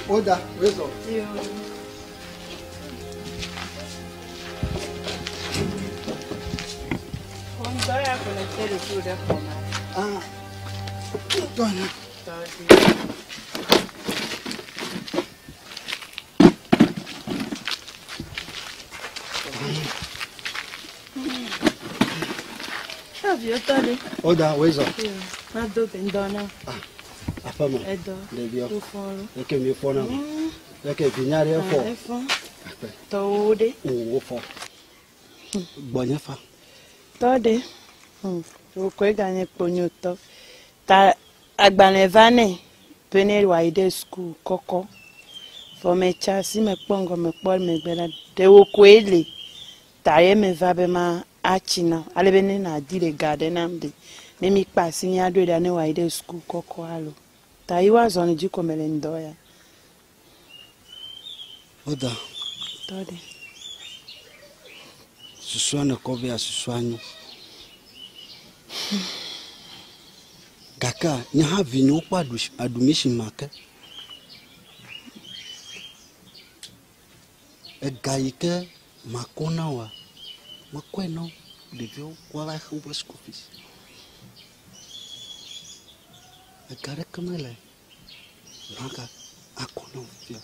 Oda, wezɔ. Ah, tɔnya. Oda, wezɔ. Ah, aƒeme. Ɖeviɔ. Leke mi fɔ na. Leke vinya ɖe fɔ. Akpe. Tɔwo ɖe. O, wofɔ. Gbɔnye fa. Tɔ ɖe. Wòkɔe ganye kponyotɔ. Ta agbalẽ va nɛ be ne wòayi ɖe suku kɔkɔ. Vɔ metsa asi mekpɔ ŋgɔ mekpɔ megbe la, ɖe wòkoe le. Ta ye meva be ma atsi na ale be ne nàdi le ga ɖe nam ɖe. Ne mi kpe asi míaɖoe ɖa ne wòayi ɖe suku kɔkɔ alo. Ta yi woazɔ ne dzi ko mele ŋdɔ ya. Oda. Tɔ ɖe. Susua ne kɔ vea susua nyo. Gake nye hã vinyewo kpɔ aɖumisi ma ke. Ega yi ke makɔ na woa, mekɔe na wo ɖeviwo woava xe woƒe school fees. Ega ɖeke mele maka akɔ na wo fifia.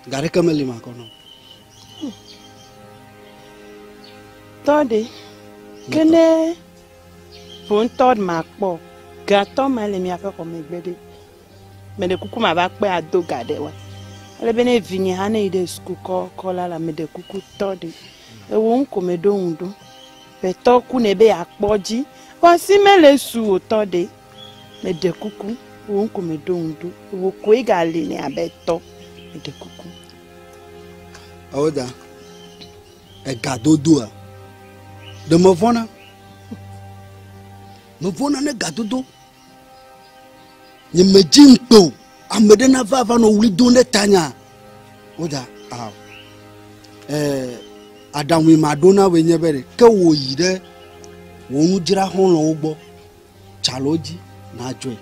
Ga ɖeke meli makɔ na wo. Tɔ ɖe. Ke ne wò ŋutɔ makpɔ gatɔ ma le miaƒe xɔ megbe ɖe. Meɖe kuku mava kpe ado ga ɖe wa. Ale be ne vinye hã ne yi ɖe suku kɔkɔ la la meɖe kuku tɔ ɖe. Ewo ŋu ko meɖo ŋu ɖo. Ƒetɔ ku ne be yeakpɔ dzi. Vɔ asi mele su o tɔ ɖe. Meɖe kuku. Ewo ŋu ko meɖo ŋu ɖo. Ewo koe gali ne abe tɔ. Meɖe kuku. Awoda, ega dodoa, ɖe mevɔna. Mevɔna ne gadodo. Nye medzi ŋukpe o. Ame ɖe nava va nɔ wli dom ɖe tanya. Woda, aw. Ɛɛ, aɖaŋu yi maɖo na woe nye be ɖe ke wò yi ɖe wò nudzraxɔlɔ̃wo gbɔ, tsa le wo dzi nadzɔe.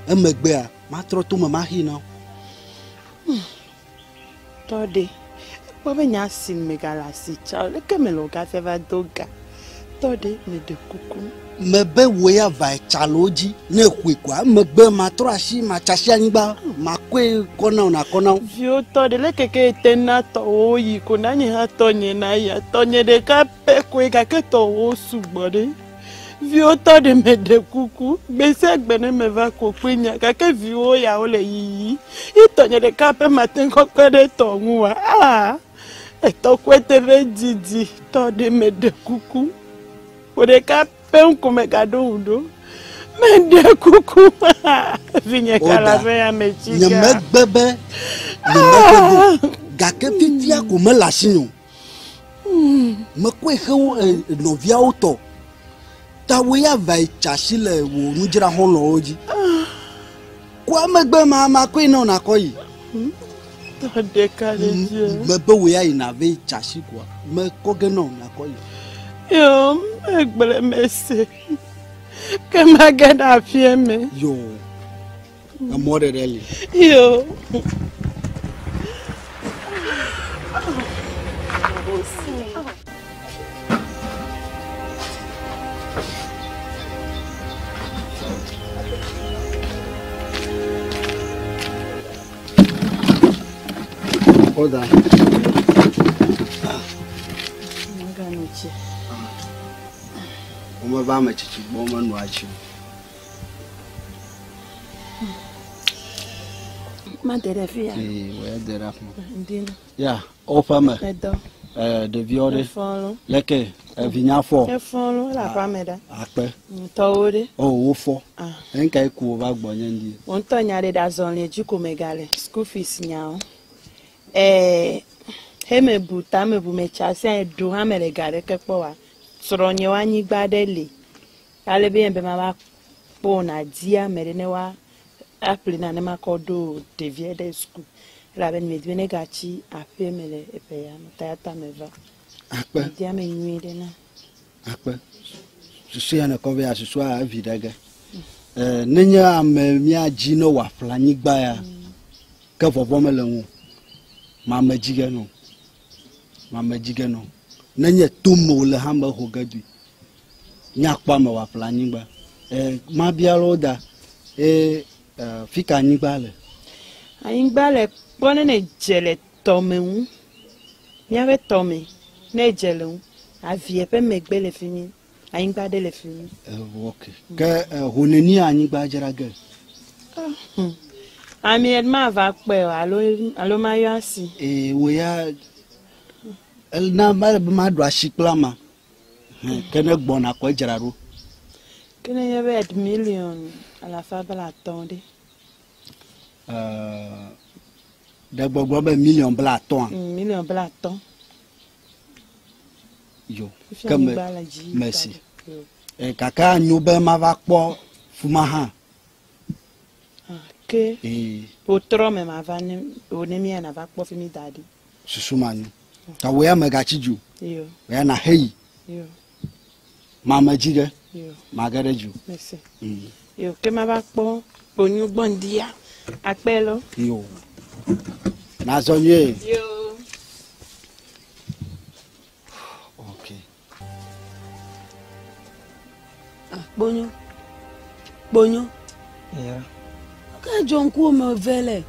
Emegbea, matrɔ to me maxee na wo. Tɔ ɖe, ekpɔ be nye asi megale asi tsa o. Leke mele wò gafia va do ga? Tɔ ɖe, meɖe kuku. Mebe wò ya va tsa le wo dzi ne exɔe koa, emegbe matrɔ asi, matsa asi anyigba, makɔe kɔ na wò nakɔ na wo. Viwo tɔ ɖe, leke ke ete na tɔwòwo yi ko na nye hã tɔnye na ya. Tɔnye ɖeka pɛ koe gake tɔwòwo sugbɔ ɖe. Viwo tɔ ɖe meɖe kuku. Gbe sia gbe ne meva ko kpli nya gake viwo ya wole yiyi. Ye tɔnye ɖeka pɛ mate ŋu kpe ɖe tɔ ŋu wa. Ah! Etɔ koe teƒe didi. Tɔ ɖe meɖe kuku. Wò ɖeka pɛ ŋku megaɖo ŋu ɖo. Meɖe kuku. Vinye kala ƒe ame tsi Nye ga. megbe be nye megbe do. Gake fifia ko mele asinye o. Mekɔe xe wo nɔviawo tɔ. Ta wo ya va yi tsa asi le wò nudzraxɔlɔ̃wo dzi. Koa megbe ma makɔe na wò nakɔ yi. Tɔ ɖeka ɖe dzia. Mebe wò ya yina ve yi tsa asi koa. Mekɔ ge na wò nakɔ yi. Yo, megblẽ mese. Ke mage ɖe aƒea me. Yo, emɔ ɖeɖe li. Yo. Oda. Magano tsi. Womeva ame tsitsi gbɔ womenoa tsi o. Made ɖe fi ya. Ee, wò ya de ɖe afi ma. Ŋdi na. Ya, woƒe me. Edɔ. Ɖeviwo ɖe. Efɔ lo. Leke, evinya fɔ. Efɔ lo, ele aƒea me ɖa. Akpe. Tɔwo ɖe. O, wofɔ. Ah. Enkae ku wova gbɔ nye ŋdi? Wò ŋutɔ nya ɖe ɖe azɔlie dzi ko megale. School fees nyawo. He mebu ta mebu metsa asi anyi ɖo hã mele ga ɖeke kpɔ wa. Srɔ̃nyewo anyigba ɖe li. Ale be be mava kpɔ na di ame ɖe ne wa aƒle na ne makɔ ɖo ɖevia ɖe suku. Elabe medi be ne gatsi aƒe me le eƒe ya me ta ya ta meva. Akpe. Di ame nyui ɖe na. Akpe. Susu ya ne kɔ be ya susua evi ɖe ge. Eh, nenye ame míadzi ne wòaƒle anyigba ya, ke vɔvɔ̃ mele ŋu o. Mame dzi ge nɔ. Mame dzi ge nɔ. Nenye tome wòle hã meho ge dui. Míakpɔ ame wòaƒle anyigba. Eh, mabia ɖewo da. Eh, eh, fi ka anyigba le? Anyigba le kpɔ ne nèdze le tɔme ŋu. Míaƒe tɔme ne edze le ŋu. Avie ƒe megbe le fi mi. Anyigba ɖe le fi mi. Eh, ok. Ke eh, ho nenie anyigba dzra ge? Ami mava kpɔe o alo alo mayɔ asi. Eh, wò ya na mele be maɖo asi kple ama. Hɛn, ke ne gbɔna kɔ dzra ɖo. Ke ne nye be miliɔn alafa 50 ɖe. Eh, ɖe gbɔgblɔ be miliɔn 50a? Miliɔn 50. Yo, ke me mesi. Eh, gake anyo be mava kpɔ fuma hã. Ke wòtrɔ me mava ne wò ne mía nava kpɔ fi mi da ɖi. Susu ma nyo. Ta wò ya megatsi dzi o. Yo. Wò ya na heyi. Yo. Mame dzi ge. Yo. Mage ɖe dzi o. Merci. Yo, ke mava kpɔ kponyu gbɔ ŋdia. Akpe lo. Yo. Nazɔ nyuie. Yo. Ok. Ah, kponyo. Kponyo. Yeah. Ka dzɔ ŋkuwo me ve le.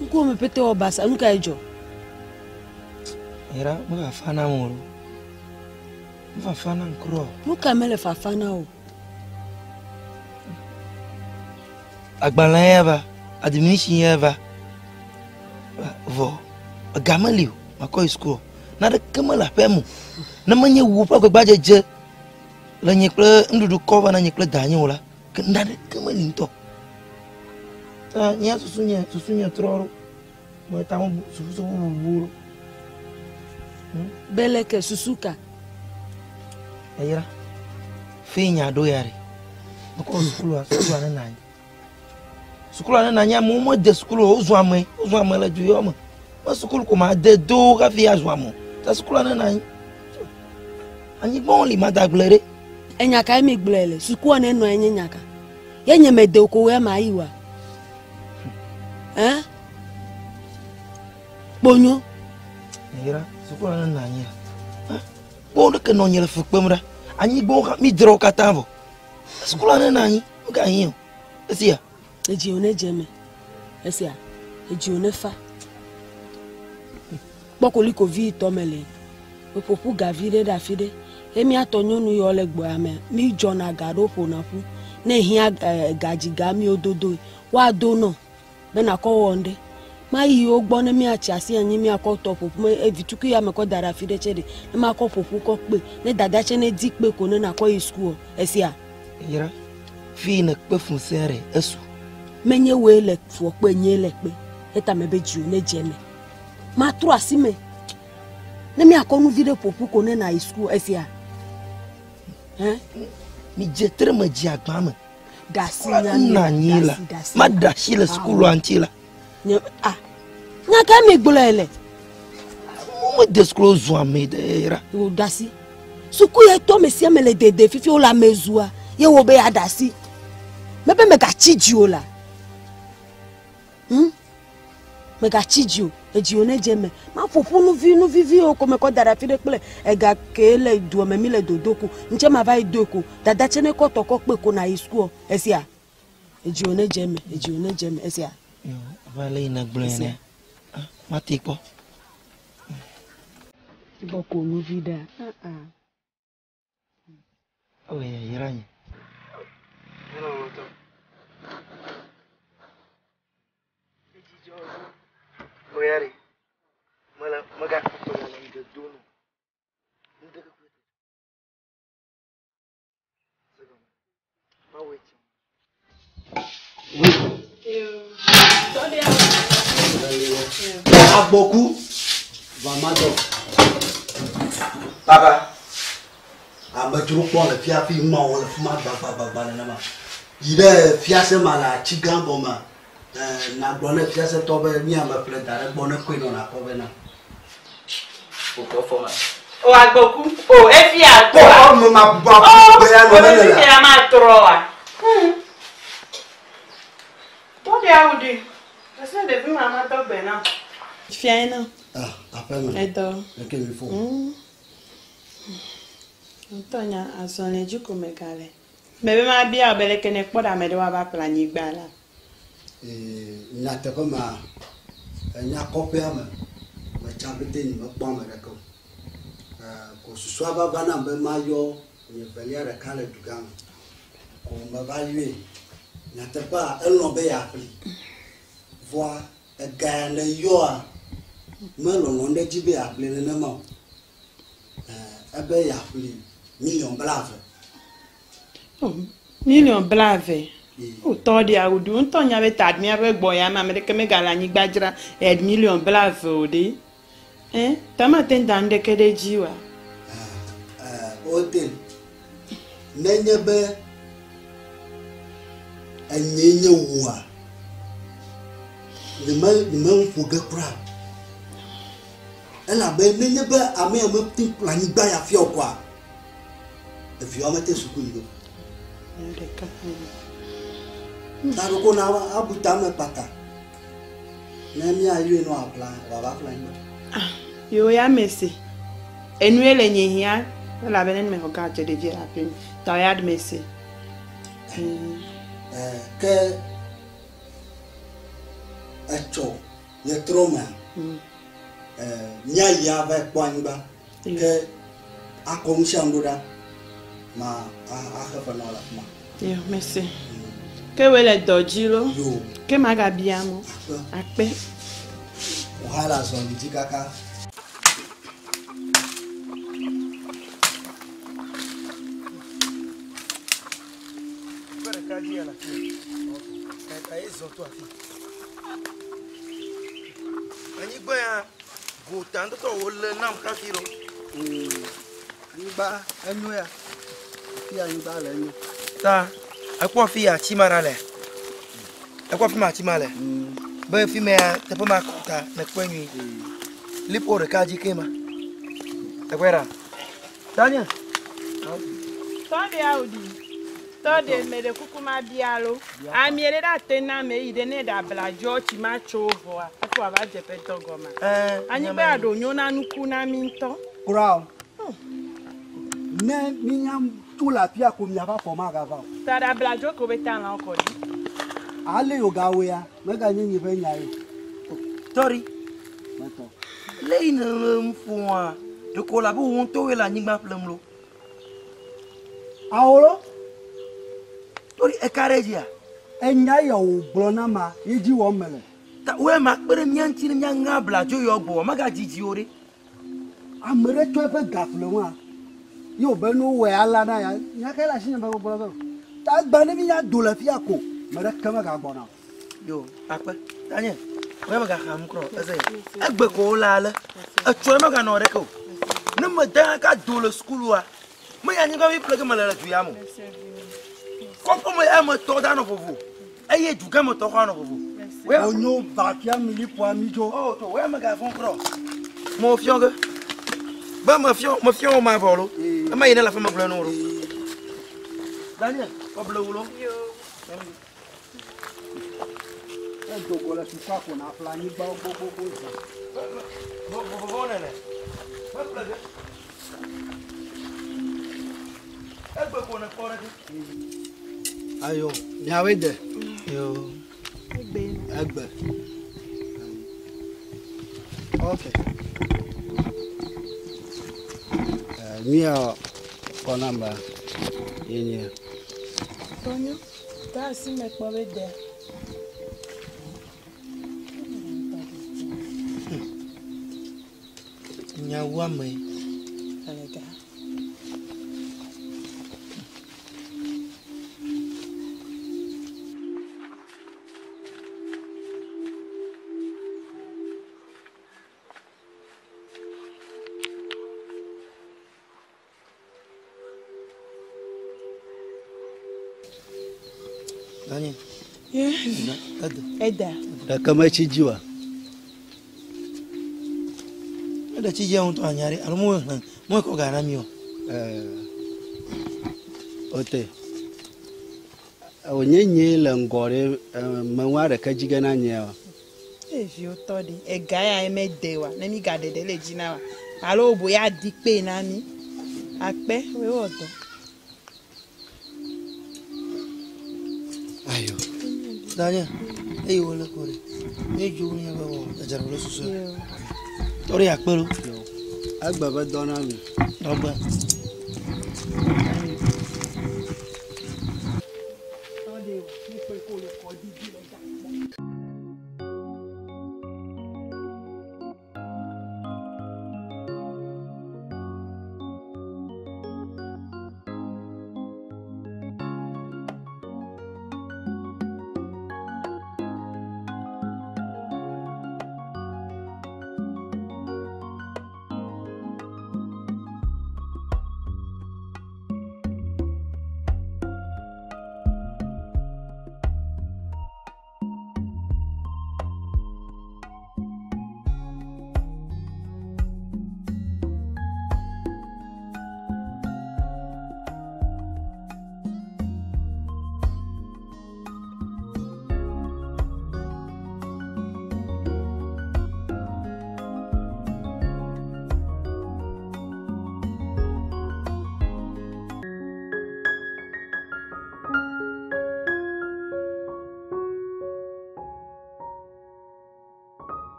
Ŋkuwo me pete wɔ basa. Nu ka dzɔ? Era, mefafa nam o. Mefafa nam kura o. Nu ka mele fafa na o? Agbalẽ ya va, admission ya va. Vɔ, ega meli o, makɔ yi sukuu o. Naneke mele aƒea me o. Ne menye wu ƒe agbagbadzedze le nye kple nuɖuɖu kɔ va na nye kple danye o la, ke naneke meli ŋutɔ. Ta nye susu nye susu nye trɔ ɖo. Meta mo susu bubu ɖo. Beleke susu ka? Eyra, fi nya ɖo ya ɖe. Mekɔ sukulua, sukulua ne na anyi. Sukulua ne na anyi, amewo mede sukulu o, wozu ame, wozu ame le du yɔ me. Me sukulu ko ma de do hafi azu ame o. Ta sukulua ne na anyi. Anyigbawo li ma da gblẽ ɖe. Enya kae mi gblɔe le? Sukua ne nɔ anyi nya ka? Ye nye mede o ko woe ma yi wa. Hein? Kponyo. Eyra, sukua ne na anyi. Kpɔ ɖeke nɔ nye le fu kpem ɖa. Anyigbawo hã mi dzra wo katã vɔ. Sukua ne na anyi, nu ka hiã o. Esia. Edzi wo ne dze eme. Esia. Edzi wo ne fa. Kpɔ koliko vi tɔ me le. Eƒoƒu gavi ɖe ɖe afi ɖe. Ye míatɔ nyɔnu yɔ le gbɔa me. Mi dzɔna ga ɖo ƒona ƒu. Ne hiã gadzi ga miwo dodo. Woado nɔ be nakɔ wɔ ŋɖe. Mayi wo gbɔ ne míatsi asi anyi míakɔ tɔ ƒoƒu me evi tukui ya me kɔ da ɖe afi ɖe tse ɖe. Ne makɔ ƒoƒu kɔ kpe. Ne dada tse ne di kpe ko ne nakɔ yi sukua. Esia. Yra, fi ne kpe fun sia ɖe esu. Menye woe le fuɔ kpe nye le kpe. Eta me be dziwo ne dze me. Matrɔ asi me. Ne míakɔ nuvi ɖe ƒoƒu ko ne na yi sukua. Esia. Hein? Mi dze tre me dzi agba me. Ɖasi nya na anyi la. Ma ɖasi le sukulua ŋuti la. Nye a. Nya ka mi gblɔe le? Mo me de sukulu zu ame ɖe ra. Wo ɖasi. Suku ye tɔ me sia me le dede fifi wo le ame zua. Ye wo be ya ɖasi. Mebe megatsi dzi o la. Megatsi dzi o. Edzi wo ne dze me. Maƒoƒu nuvi nuviviwo ko mekɔ da ɖe afi ɖe kple ega ke le dua me mi le dodo ko. Ŋtse ma va yi do ko. Dada tse ne kɔ tɔ kɔ kpe ko na yi sukua. Esia. Edzi wo ne dze me. Edzi wo ne dze me. Esia. Yo, va le yina gblɔe ne. Mate kpɔ. Gbɔ ko nuvi ɖa. Ah. Oh, ya, yra nye. Oyari, mele megakpɔtɔ le ŋgɔ do no. Agboku va madɔ. Baba. Amedzro kpɔ le fia fi ma wo le fi ma gbagbagbagba nenema. Yi ɖe fiase ma le atsi gã gɔme. Nagblɔ ne fiasetɔ be mi ame ƒle da ɖe gbɔ ne koe nɔ nakɔ be na. O agboku. O efi agbo. Kɔ me ma bu bu be ya nɔ O ne efi la. ya ma trɔ wa. Tɔɖe awu ɖi. Ese ɖevi ma ma tɔ gbe na. Fiae na. Ah, aƒeme. Edɔ. Leke mi fo. Ŋutɔ nya azɔli dzi ko megale. Mebe ma bia wo be leke ne kpɔ ɖe ame ɖe woava ƒle anyigba la. Ee, nyateƒe ma, enya kɔƒea me, metsa pete nye mekpɔ ame ɖeke o. Ee, ko susua va va nam be mayɔ nye velia ɖeka le dugã me. Ko meva yɔe. Nyateƒea, elɔ̃ be yeaƒli. Vɔa, ega ya ne yɔa, melɔlɔ̃ ɖe edzi be yeaƒli nenema o. Ee, ebe yeaƒli miliɔn 20. Oh, miliɔn 20. O tɔ ɖe awu ɖi. Ŋutɔ nya be ta míaƒe gbɔ ya me ame ɖeke megale anyigba dzra miliɔn 20 o ɖe. Eh, ta mate ŋu da nu ɖeke ɖe edzi oa? Ee, wote. Nenye be enyee nye wòa, nyeme ƒo ge kura. Elabe nenye be ame ya mete ŋu ƒle anyigba ya fia o koa, eviawo mete suku yi o. Ta ɖoko na abu tame kpata. Ne míayɔe ne wòaƒle wòava ƒle anyigba. Ah, yewo ya me se. Enue le nye hiã elabe ne mexɔ ga dze ɖevia le aƒe me. Ta ya me se. Ke etsɔ ɣetrɔ mea, míayi ava kpɔ anyigba. Ke akɔ nu sia nu ɖo ɖa. Ma axe fe na wo le afi ma. Yo, merci. Ke woe le dɔ dzi lo. Yo. Ke magabia mo. Akpe. Wò hã le azɔli dzi kaka. Anyigba ya gota ŋutɔ wòle nam hafi ɖo. Anyigba enyo ya. Fi anyigba le enyo. Ta ekpɔ fi ya atsi ma ɖa le. Ekpɔ fi ma atsi ma le. Be fi ma ya teƒe ma kɔ ta ne kpɔe nyuie. Lipo ɖeka dzi ke ma. Ekpɔe ɖa. Tanye. Tɔ ɖe awu ɖi. Tɔ ɖe me ɖe kuku ma bia lo. Ami ɖe ɖe ate na ame yi ɖe ne ɖe abladzo tsi ma tso vɔa. Hafi wòava dze ƒe dɔ gɔmea. Anyigba ya ɖo nyo na nuku na mi ŋutɔ. Kura o. Ne minya tso le afia ko miava fɔ magava o. Ta ɖe abladzo ko be ta lãwo kɔ ɖi. Ale yo gawoe ya meganye nye ƒe nya ye o. Tɔri. Metɔ. Le yi ne le nu ƒoa, ɖeko le abe wò ŋutɔwoe le anyigba ƒlem lo. Awo lo. Tɔri eka ɖe dzia? Enya ya wògblɔ na ma ye dzi wɔm mele. Ta woe ma kpe ɖe mía ŋuti ne míaŋe abladzo yɔ gbɔ, megadzidzi o ɖe. Ame ɖe tsɔ eƒe ga ƒle ŋua, ye wòbe ne wowɔe alea na ya, nya kae le asinye be gbɔgblɔ ge o. Ta egba ne mínya do le fia ko, ame ɖeke megagbɔna o. Yo, akpe. Tanye, woe megaxa nu kura o. Eze, egbe ko wole ale. Etsɔe meganɔ ɖeke o. Ne mede ka do le sukulua, menye anyigba vi ƒle ge mele le du ya me o. Kɔƒe me ya me tɔ da nɔ vovo eye dugã me tɔ xɔ nɔ vovo. Wonyo va fia mi liƒoa mi dzo. Oh, to woe megavɔ̃ kura o. Mo fiɔ ge. Be mefiɔ, mefiɔ wo ma vɔ lo. Ema yi ne le afi me gblɔe no lo. Daniel, kɔble wu lo. Yo. Edo go le sukua ko na ƒle anyigbawo gbogbogbò zã. Vɔvɔ nene. Meƒle ge. Egbe ko ne kpɔ ɖe ge. Ayo, miawoe de. Yo. Egbe. Egbe. Ok. Mía kɔ na me ye nye. Tɔnyo, ta asi me kpɔ be de. Nyawo ame. Alega. Daniel. Ye. Ede. Eda. Ɖeke metsi dzi oa? Eɖe tsi dzia ŋutɔ anya ɖe alo mo hlẽ mo kɔ ga na mi o. Ote. Wònye nyee le ŋgɔ ɖe meŋua ɖeke dzi ge na nyea o. E viwo tɔ ɖe ega ya ye mede wa ne mi gaɖe ɖe le dzi na wa alo wo bo ya di kpe na mi akpe woe wɔ dɔ. Ayo. Danye, eye wole ko ɖe. Mi dzo mi be wɔ dzadzra ɖo susu. Tɔ ɖe akpe ɖo. Egbe be dɔ na mi. Dɔgbe.